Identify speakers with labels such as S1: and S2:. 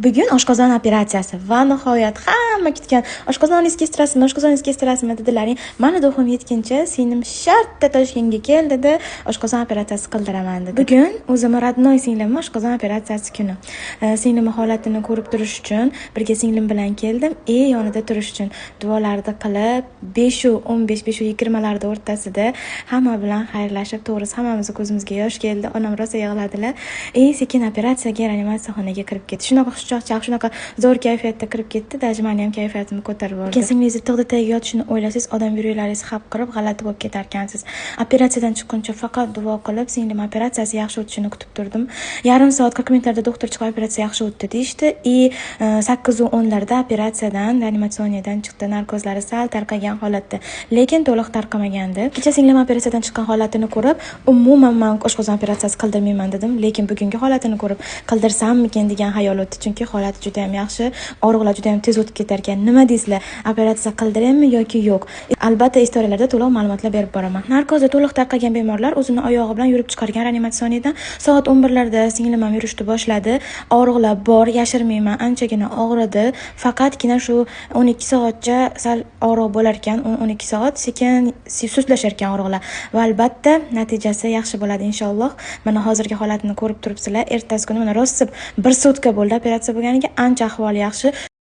S1: Bugun oshqozon operatsiyasi va nihoyat hamma kutgan "Oshqozoningizni kestirasizmi, oshqozoningizni kestirasizmi?" dedilaring. Mani дух im yetguncha singlim shartta Toshkentga kel dedi, oshqozon operatsiyasi qildiraman dedi. Bugun o'zimni родной singlimni oshqozon operatsiyasi kuni. Singlimni holatini ko'rib turish uchun birga singlim bilan keldim. Yonida turish uchun duolarni qilib, 5:15, 5:20 larda o'rtasida hamma bilan xayrlashib, to'g'risi, hammamizni ko'zimizga yosh keldi. Onam rosa yig'ladilar. Sekin operatsiyaga, reanimatsiya xonaga kirib ketdi. Shunaqa xushchaqchaq, shunaqa zo'r kayfiyatda kirib ketdi, даже mani ham kayfiyatimni ko'tarib yubordi. Keyin singlingizni tig'da tagiga yotishini o'ylasangiz, odam yuraklaringiz hapqirib, g'alati bo'lib ketarkansiz. Operatsiyadan chiqquncha faqat duo qilib, singlim operatsiyasi yaxshi o'tishini kutib turdim. Yarim soat, 40 minutlarda doktor chiqib, operatsiya yaxshi o'tdi deyishdi. И 8:10 larda operatsiyadan, реанимационный dan chiqdi. Narkozlari sal tarqagan holatda, lekin to'liq tarqamagandi. Kecha singlim operatsiyadan chiqqan holatini ko'rib, umuman man oshqozon operatsiyasi qildirmayman dedim, lekin bugungi holatini ko'rib, qildirsammikin degan xayol o'tdi, chunki holati juda ham yaxshi, og'riqlar juda ham tez o'tib ketar ekan. Nima deysizlar, operatsiya qildiraymi yoki yo'q? Albatta, история larda to'liq ma'lumotlar berib boraman. Narkozi to'liq tarqagan bemorlar o'zini oyog'i bilan yurib chiqargan реанимационный dan. Soat 11 larda singlim ham yurishni boshladi. Og'riqlar bor, yashirmayman, anchagina og'ridi. Faqatgina shu 12 soatcha sal og'riq bo'lar ekan, 10-12 soat sekin sustlashar ekan og'riqlar va albatta natijasi yaxshi bo'ladi, inshaalloh. Mana, hozirgi holatini ko'rib turibsizlar. Ertasi kuni mana rosa bir sutka bo'ldi operatsiya bo'lganiga, ancha ahvoli yaxshi.